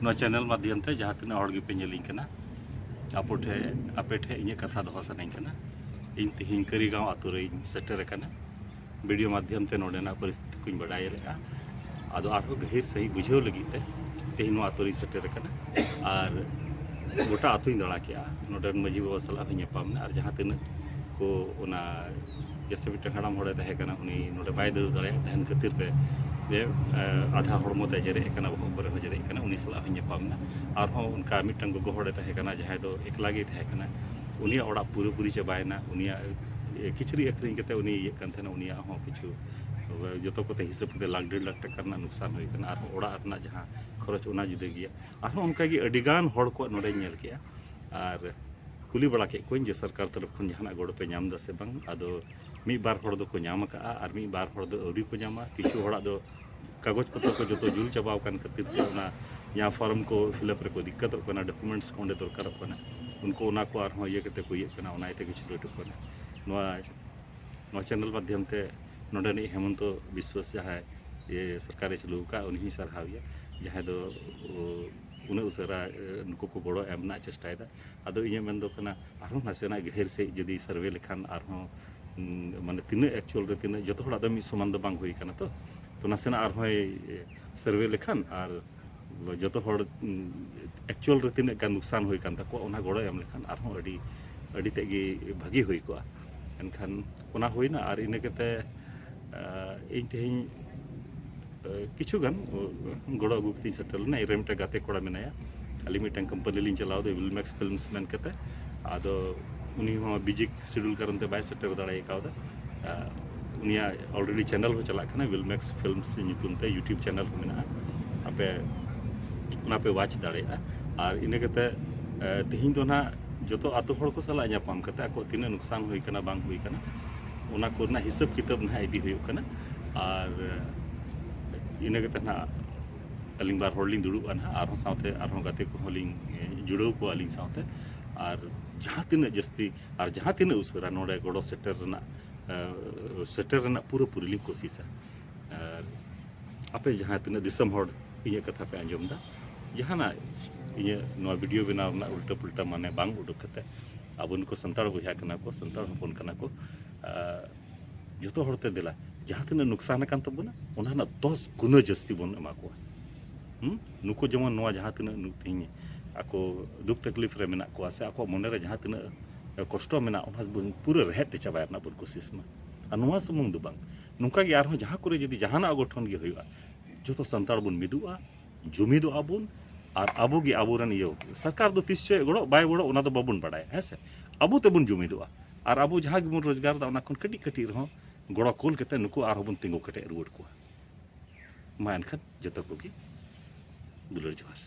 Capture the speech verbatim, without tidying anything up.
ᱱᱚᱣᱟ ᱪᱮᱱᱮᱞ ᱢᱟᱫᱽᱫᱷᱚᱢ ᱛᱮ ᱡᱟᱦᱟᱸ ᱛᱤᱱᱟᱹᱜ ᱦᱚᱲ ᱜᱮᱯᱮ ᱧᱮᱞᱤᱧ ᱠᱟᱱᱟ, ᱟᱯᱮ ᱴᱷᱮᱱ ᱟᱯᱮ ᱴᱷᱮᱱ ᱤᱧᱟᱹᱜ ᱠᱟᱛᱷᱟ ᱫᱚᱦᱚ ᱥᱟᱱᱟᱧ ᱠᱟᱱᱟ᱾ ᱤᱧ ᱛᱮᱦᱮᱧ ᱠᱟᱹᱨᱤᱜᱟᱸᱣ ᱟᱛᱳ ᱨᱮᱧ ᱥᱮᱴᱮᱨ ᱟᱠᱟᱱᱟ᱾ ᱵᱷᱤᱰᱤᱭᱳ ᱢᱟᱫᱽᱫᱷᱚᱢ ᱛᱮ ᱱᱚᱰᱮᱱᱟᱜ ᱯᱚᱨᱤᱥᱛᱷᱤᱛᱤ ᱠᱚᱧ ᱵᱟᱰᱟᱭ ᱞᱮᱫᱼᱟ᱾ ᱟᱫᱚ ᱟᱨᱦᱚᱸ ᱜᱟᱹᱦᱤᱨ ᱥᱟᱺᱦᱤᱡ ᱵᱩᱡᱷᱟᱹᱣ ᱞᱟᱹᱜᱤᱫ ᱛᱮ ᱛᱮᱦᱮᱧ ᱱᱚᱣᱟ ᱟᱛᱳ ᱨᱤᱧ ᱥᱮᱴᱮᱨ ᱟᱠᱟᱱᱟ᱾ ᱟᱨ ᱜᱚᱴᱟ ᱟᱛᱳᱧ ᱫᱟᱬᱟ ᱠᱮᱜᱼᱟ, ᱱᱚᱰᱮᱱ ᱢᱟᱹᱡᱷᱤ ᱵᱟᱵᱟ ᱥᱟᱞᱟᱜ ᱦᱚᱸᱧ ᱧᱟᱯᱟᱢ ᱮᱱᱟ᱾ ᱟᱨ ᱡᱟᱦᱟᱸ ᱛᱤᱱᱟᱹᱜ ᱠᱚ ᱚᱱᱟ ᱡᱮᱭᱥᱮ ᱢᱤᱫᱴᱟᱝ ᱦᱟᱲᱟᱢ ᱦᱚᱲᱮ ᱛᱟᱦᱮᱸ ᱠᱟᱱᱟ, ᱩᱱᱤ ᱱᱚᱰᱮ ᱵᱟᱭ ᱫᱟᱹᱲ ᱫᱟᱲᱮᱭᱟᱜ ᱛᱟᱦᱮᱱ ᱠᱷᱟᱹᱛᱤᱨ ᱛᱮ ᱡᱮ ᱟᱫᱷᱟ ᱦᱚᱲᱢᱚ ᱛᱮ ᱡᱮᱨᱮᱫ ᱟᱠᱟᱱᱟ, ᱵᱚᱦᱚᱜ ᱠᱚᱨᱮ ᱦᱚᱸ ᱡᱮᱨᱮᱫ ᱟᱠᱟᱱᱟ, ᱩᱱᱤ ᱥᱟᱞᱟᱜ ᱦᱚᱸᱧ ᱧᱟᱯᱟᱢ ᱮᱱᱟ᱾ ᱟᱨᱦᱚᱸ ᱚᱱᱠᱟ ᱢᱤᱫᱴᱟᱝ ᱜᱚᱜᱚ ᱦᱚᱲᱮ ᱛᱟᱦᱮᱸ ᱠᱟᱱᱟ, ᱡᱟᱦᱟᱸᱭ ᱫᱚ ᱮᱠᱞᱟ ᱜᱮᱭ ᱛᱟᱦᱮᱸ ᱠᱟᱱᱟ᱾ ᱩᱱᱤᱭᱟᱜ ᱚᱲᱟᱜ ᱯᱩᱨᱟᱹᱯᱩᱨᱤ ᱪᱟᱵᱟᱭᱮᱱᱟ᱾ ᱩᱱᱤᱭᱟᱜ ᱠᱤᱪᱨᱤᱡ ᱟᱹᱠᱷᱨᱤᱧ ᱠᱟᱛᱮ ᱩᱱᱤ ᱤᱭᱟᱹᱜ ᱠᱟᱱ ᱛᱟᱦᱮᱱᱟ᱾ ᱩᱱᱤᱭᱟᱜ ᱦᱚᱸ ᱠᱤᱪᱷᱩ ᱡᱚᱛᱚ ᱠᱚᱛᱮ ᱦᱤᱥᱟᱹᱵ ᱠᱟᱛᱮ ᱞᱟᱠᱷ ᱰᱮᱲ ᱞᱟᱠᱷ ᱴᱟᱠᱟ ᱨᱮᱱᱟᱜ ᱱᱩᱠᱥᱟᱱ ᱦᱩᱭ ᱟᱠᱟᱱᱟ᱾ ᱟᱨᱦᱚᱸ ᱚᱲᱟᱜ ᱨᱮᱱᱟᱜ ᱡᱟᱦᱟᱸ ᱠᱷᱚᱨᱚᱪ, ᱚᱱᱟ ᱡᱩᱫᱟᱹ ᱜᱮᱭᱟ᱾ ᱟᱨᱦᱚᱸ ᱚᱱᱠᱟᱜᱮ ᱟᱹᱰᱤᱜᱟᱱ ᱦᱚᱲ ᱠᱚᱣᱟᱜ ᱱᱚᱰᱮᱧ ᱧᱮᱞ ᱠᱮᱜᱼᱟ᱾ ᱟᱨ ᱠᱩᱞᱤ ᱵᱟᱲᱟ ᱠᱮᱫ ᱠᱚᱣᱟᱧ ᱡᱮ ᱥᱚᱨᱠᱟᱨ ᱛᱚᱨᱚᱯ ᱠᱷᱚᱱ ᱡᱟᱦᱟᱱᱟᱜ ᱜᱚᱲᱚ ᱯᱮ ᱧᱟᱢ ᱮᱫᱟ ᱥᱮ ᱵᱟᱝ᱾ ᱟᱫᱚ ᱢᱤᱫ ᱵᱟᱨ ᱦᱚᱲ ᱫᱚᱠᱚ ᱧᱟᱢ ᱟᱠᱟᱫᱼᱟ ᱟᱨ ᱢᱤᱫ ᱵᱟᱨ ᱦᱚᱲ ᱫᱚ ᱟᱹᱣᱨᱤ ᱠᱚ ᱧᱟᱢᱟ᱾ ᱠᱤᱪᱷᱩ ᱦᱚᱲᱟᱜ ᱫᱚ ᱠᱟᱜᱚᱡᱽ ᱯᱚᱛᱨᱚ ᱠᱚ ᱡᱚᱛᱚ ᱡᱩᱞ ᱪᱟᱵᱟᱣ ᱟᱠᱟᱱ ᱠᱷᱟᱹᱛᱤᱨ ᱛᱮ ᱚᱱᱟ ᱡᱟᱦᱟᱸ ᱯᱷᱚᱨᱢ ᱠᱚ ᱯᱷᱤᱞᱟᱯ ᱨᱮᱠᱚ ᱫᱤᱠᱠᱟᱛᱚᱜ ᱠᱟᱱᱟ, ᱰᱚᱠᱩᱢᱮᱱᱴᱥ ᱠᱚ ᱚᱸᱰᱮ ᱫᱚᱨᱠᱟᱨᱚᱜ ᱠᱟᱱᱟ, ᱩᱱᱠᱩ ᱚᱱᱟ ᱠᱚ ᱟᱨᱦᱚᱸ ᱤᱭᱟᱹ ᱠᱟᱛᱮ ᱠᱚ ᱤᱭᱟᱹᱜ ᱠᱟᱱᱟ, ᱚᱱᱟ ᱤᱭᱟᱹᱛᱮ ᱠᱤᱪᱷᱩ ᱞᱮᱴᱚᱜ ᱠᱟᱱᱟ᱾ ᱱᱚᱣᱟ ᱱᱚᱣᱟ ᱪᱮᱱᱮᱞ ᱢᱟᱫᱽᱫᱷᱚᱢ ᱛᱮ ᱱᱚᱰᱮᱱᱤᱡ ᱦᱮᱢᱚᱱᱛᱚ ᱵᱤᱥᱣᱟᱥ ᱡᱟᱦᱟᱸᱭ ᱤᱭᱟᱹ ᱥᱚᱨᱠᱟᱨᱮ ᱪᱟᱹᱞᱩ ᱟᱠᱟᱫ, ᱩᱱᱤ ᱦᱚᱸᱧ ᱥᱟᱨᱦᱟᱣᱮᱭᱟ, ᱡᱟᱦᱟᱸᱭ ᱫᱚ ᱩᱱᱟᱹᱜ ᱩᱥᱟᱹᱨᱟ ᱱᱩᱠᱩ ᱠᱚ ᱜᱚᱲᱚ ᱮᱢ ᱨᱮᱱᱟᱜ ᱪᱮᱥᱴᱟᱭᱮᱫᱟ᱾ ᱟᱫᱚ ᱤᱧᱟᱹᱜ ᱢᱮᱱ ᱫᱚ ᱠᱟᱱᱟ, ᱟᱨᱦᱚᱸ ᱱᱟᱥᱮᱱᱟᱜ ᱜᱟᱹᱦᱤᱨ ᱥᱮᱫ ᱡᱩᱫᱤ ᱥᱟᱨᱵᱷᱮ ᱞᱮᱠᱷᱟᱱ ᱟᱨᱦᱚᱸ, ᱩᱸ, ᱢᱟᱱᱮ ᱛᱤᱱᱟᱹᱜ ᱮᱠᱪᱩᱭᱟᱞ ᱨᱮ ᱛᱤᱱᱟᱹᱜ, ᱡᱚᱛᱚ ᱦᱚᱲᱟᱜ ᱫᱚ ᱢᱤᱫ ᱥᱚᱢᱟᱱ ᱫᱚ ᱵᱟᱝ ᱦᱩᱭ ᱠᱟᱱᱟ ᱛᱚ᱾ ᱛᱚ ᱱᱟᱥᱮᱱᱟᱜ ᱟᱨᱦᱚᱸᱭ ᱥᱟᱨᱵᱷᱮ ᱞᱮᱠᱷᱟᱱ ᱟᱨ ᱡᱚᱛᱚ ᱦᱚᱲ, ᱩᱸ, ᱮᱠᱪᱩᱭᱟᱞ ᱨᱮ ᱛᱤᱱᱟᱹᱜ ᱜᱟᱱ ᱱᱩᱠᱥᱟᱱ ᱦᱩᱭ ᱠᱟᱱ ᱛᱟᱠᱚᱣᱟ, ᱚᱱᱟ ᱜᱚᱲᱚ ᱮᱢ ᱞᱮᱠᱷᱟᱱ ᱟᱨᱦᱚᱸ ᱟᱹᱰᱤ, ᱟᱹᱰᱤ ᱛᱮᱫ ᱜᱮ ᱵᱷᱟᱹᱜᱤ ᱦᱩᱭ ᱠᱚᱜᱼᱟ᱾ ᱮᱱᱠᱷᱟᱱ ᱚᱱᱟ ᱦᱩᱭᱱᱟ᱾ ᱟᱨ ᱤᱱᱟᱹ ᱠᱟᱛᱮ, ᱟᱸ, ᱤᱧ ᱛᱮᱦᱮᱧ, ᱟᱸ, ᱠᱤᱪᱷᱩ ᱜᱟᱱ, ᱟᱸ, ᱜᱚᱲᱚ ᱟᱹᱜᱩ ᱠᱟᱛᱮᱧ ᱥᱮᱴᱮᱨ ᱞᱮᱱᱟ᱾ ᱤᱧ ᱨᱮ ᱢᱤᱫᱴᱮᱱ ᱜᱟᱛᱮ ᱠᱚᱲᱟ ᱢᱮᱱᱟᱭᱟ, ᱟᱹᱞᱤᱧ ᱢᱤᱫᱴᱟᱝ ᱠᱳᱢᱯᱟᱱᱤ ᱞᱤᱧ ᱪᱟᱞᱟᱣ ᱮᱫᱟ, ᱣᱤᱞᱢᱮᱠᱥ ᱯᱷᱤᱞᱢᱥ ᱢᱮᱱ ᱠᱟᱛᱮ᱾ ᱟᱫᱚ ᱩᱱᱤ ᱦᱚᱸ ᱵᱤᱡᱤ ᱥᱤᱰᱩᱞ ᱠᱟᱨᱚᱱ ᱛᱮ ᱵᱟᱭ ᱥᱮᱴᱮᱨ ᱫᱟᱲᱮ ᱠᱟᱣᱫᱟ᱾ ᱟᱸ, ᱩᱱᱤᱭᱟᱜ ᱚᱞᱨᱮᱰᱤ ᱪᱮᱱᱮᱞ ᱦᱚᱸ ᱪᱟᱞᱟᱜ ᱠᱟᱱᱟ, ᱣᱤᱞᱢᱮᱠᱥ ᱯᱷᱤᱞᱢᱥ ᱧᱩᱛᱩᱢ ᱛᱮ YouTube ᱪᱮᱱᱮᱞ ᱦᱚᱸ ᱢᱮᱱᱟᱜᱼᱟ᱾ ᱟᱯᱮ ᱚᱱᱟ ᱯᱮ ᱣᱟᱪ ᱫᱟᱲᱮᱭᱟᱜᱼᱟ᱾ ᱟᱨ ᱤᱱᱟᱹ ᱠᱟᱛᱮ, ᱟᱸ, ᱛᱮᱦᱮᱧ ᱫᱚ ᱱᱟᱦᱟᱜ ᱡᱚᱛᱚ ᱟᱛᱳ ᱦᱚᱲ ᱠᱚ ᱥᱟᱞᱟᱜ ᱧᱟᱯᱟᱢ ᱠᱟᱛᱮ ᱟᱠᱚᱣᱟᱜ ᱛᱤᱱᱟᱹᱜ ᱱᱩᱠᱥᱟᱱ ᱦᱩᱭ ᱠᱟᱱᱟ, ᱵᱟᱝ ᱦᱩᱭ ᱠᱟᱱᱟ, ᱚᱱᱟ ᱠᱚᱨᱮᱱᱟᱜ ᱦᱤᱥᱟᱹᱵ ᱠᱤᱛᱟᱹᱵ ᱱᱟᱦᱟᱜ ᱤᱫᱤ ᱦᱩᱭᱩᱜ ᱠᱟᱱᱟ᱾ ᱟᱨ ᱤᱱᱟᱹ ᱠᱟᱛᱮ ᱱᱟᱦᱟᱜ ᱟᱹᱞᱤᱧ ᱵᱟᱨ ᱦᱚᱲ ᱞᱤᱧ ᱫᱩᱲᱩᱵᱼᱟ ᱱᱟᱦᱟᱜ, ᱟᱨᱦᱚᱸ ᱥᱟᱶᱛᱮ ᱟᱨᱦᱚᱸ ᱜᱟᱛᱮ ᱠᱚᱦᱚᱸ ᱞᱤᱧ, ᱮ, ᱡᱩᱲᱟᱹᱣ ᱠᱚᱣᱟ ᱟᱹᱞᱤᱧ ᱥᱟᱶᱛᱮ᱾ ᱟᱨ ᱡᱟᱦᱟᱸ ᱛᱤᱱᱟᱹᱜ ᱡᱟᱹᱥᱛᱤ ᱟᱨ ᱡᱟᱦᱟᱸ ᱛᱤᱱᱟᱹᱜ ᱩᱥᱟᱹᱨᱟ ᱱᱚᱰᱮ ᱜᱚᱲᱚ ᱥᱮᱴᱮᱨ ᱨᱮᱱᱟᱜ, ᱮ, ᱥᱮᱴᱮᱨ ᱨᱮᱱᱟᱜ ᱯᱩᱨᱟᱹᱯᱩᱨᱤ ᱞᱤᱧ ᱠᱳᱥᱤᱥᱟ᱾ ᱟᱨ ᱟᱯᱮ ᱡᱟᱦᱟᱸ ᱛᱤᱱᱟᱹᱜ ᱫᱤᱥᱚᱢ ᱦᱚᱲ ᱤᱧᱟᱹᱜ ᱠᱟᱛᱷᱟ ᱯᱮ ᱟᱸᱡᱚᱢ ᱮᱫᱟ, ᱡᱟᱦᱟᱱᱟᱜ ᱤᱧᱟᱹᱜ ᱱᱚᱣᱟ ᱵᱷᱤᱰᱤᱭᱳ ᱵᱮᱱᱟᱣ ᱨᱮᱱᱟᱜ ᱩᱞᱴᱟᱹ ᱯᱩᱞᱴᱟᱹ ᱢᱟᱱᱮ ᱵᱟᱝ ᱩᱰᱩᱠ ᱠᱟᱛᱮ, ᱟᱵᱚ ᱱᱩᱠᱩ ᱥᱟᱱᱛᱟᱲ ᱵᱚᱭᱦᱟ ᱠᱟᱱᱟ ᱠᱚ, ᱥᱟᱱᱛᱟᱲ ᱦᱚᱯᱚᱱ ᱠᱟᱱᱟ ᱠᱚ, ᱟᱨ ᱡᱚᱛᱚ ᱦᱚᱲᱛᱮ ᱫᱮᱞᱟ ᱡᱟᱦᱟᱸ ᱛᱤᱱᱟᱹᱜ ᱱᱩᱠᱥᱟᱱ ᱟᱠᱟᱱ ᱛᱟᱵᱚᱱᱟ, ᱚᱱᱟ ᱨᱮᱱᱟᱜ ᱫᱚᱥ ᱜᱩᱱᱟᱹ ᱡᱟᱹᱥᱛᱤ ᱵᱚᱱ ᱮᱢᱟ ᱠᱚᱣᱟ᱾ ᱦᱩᱸ? ᱱᱩᱠᱩ ᱡᱮᱢᱚᱱ ᱱᱚᱣᱟ ᱡᱟᱦᱟᱸ ᱛᱤᱱᱟᱹᱜ ᱱᱩ-, ᱛᱮᱦᱮᱧ ᱟᱠᱚ ᱫᱩᱠ ᱛᱟᱠᱞᱤᱯ ᱨᱮ ᱢᱮᱱᱟᱜ ᱠᱚᱣᱟ ᱥᱮ ᱟᱠᱚᱣᱟᱜ ᱢᱚᱱᱮᱨᱮ ᱡᱟᱦᱟᱸ ᱛᱤᱱᱟᱹᱜ ᱠᱚᱥᱴᱚ ᱢᱮᱱᱟᱜᱼᱟ, ᱚᱱᱟ ᱵᱚᱱ ᱯᱩᱨᱟᱹ ᱨᱮᱦᱮᱫ ᱛᱮ ᱪᱟᱵᱟᱭ ᱨᱮᱱᱟᱜ ᱵᱚᱱ ᱠᱳᱥᱤᱥ ᱢᱟ᱾ ᱟᱨ ᱱᱚᱣᱟ ᱥᱩᱢᱩᱝ ᱫᱚ ᱵᱟᱝ, ᱱᱚᱝᱠᱟ ᱜᱮ ᱟᱨᱦᱚᱸ ᱡᱟᱦᱟᱸ ᱠᱚᱨᱮ ᱡᱩᱫᱤ ᱡᱟᱦᱟᱱᱟᱜ ᱚᱜᱷᱚᱴᱚᱱ ᱜᱮ ᱦᱩᱭᱩᱜᱼᱟ, ᱡᱚᱛᱚ ᱥᱟᱱᱛᱟᱲ ᱵᱚᱱ ᱢᱤᱫᱚᱜᱼᱟ, ᱡᱩᱢᱤᱫᱚᱜᱼᱟ ᱵᱚᱱ, ᱟᱨ ᱟᱵᱚ ᱜᱮ ᱟᱵᱚᱨᱮᱱ ᱤᱭᱟᱹ, ᱥᱚᱨᱠᱟᱨ ᱫᱚ ᱛᱤᱥ ᱪᱚᱭ ᱜᱚᱲᱚ ᱵᱟᱭ ᱜᱚᱲᱚ, ᱚᱱᱟ ᱫᱚ ᱵᱟᱵᱚᱱ ᱵᱟᱲᱟᱭᱟ, ᱦᱮᱸ ᱥᱮ? ᱟᱵᱚ ᱛᱮᱵᱚᱱ ᱡᱩᱢᱤᱫᱚᱜᱼᱟ, ᱟᱨ ᱟᱵᱚ ᱡᱟᱦᱟᱸ ᱜᱮᱵᱚᱱ ᱨᱳᱡᱽᱜᱟᱨ ᱮᱫᱟ, ᱚᱱᱟ ᱠᱷᱚᱱ ᱠᱟᱹᱴᱤᱡ ᱠᱟᱹᱴᱤᱡ ᱨᱮᱦᱚᱸ ᱜᱚᱲᱚ ᱠᱳᱞ ᱠᱟᱛᱮ ᱱᱩᱠᱩ ᱟᱨᱦᱚᱸ ᱵᱚᱱ ᱛᱤᱸᱜᱩ ᱠᱮᱴᱮᱡ ᱨᱩᱣᱟᱹᱲ ᱠᱚᱣᱟ᱾ ᱢᱟ ᱮᱱᱠᱷᱟᱱ ᱡᱚᱛᱚ ᱠᱚᱜᱮ ᱫᱩᱞᱟᱹᱲ ᱡᱚᱦᱟᱨ᱾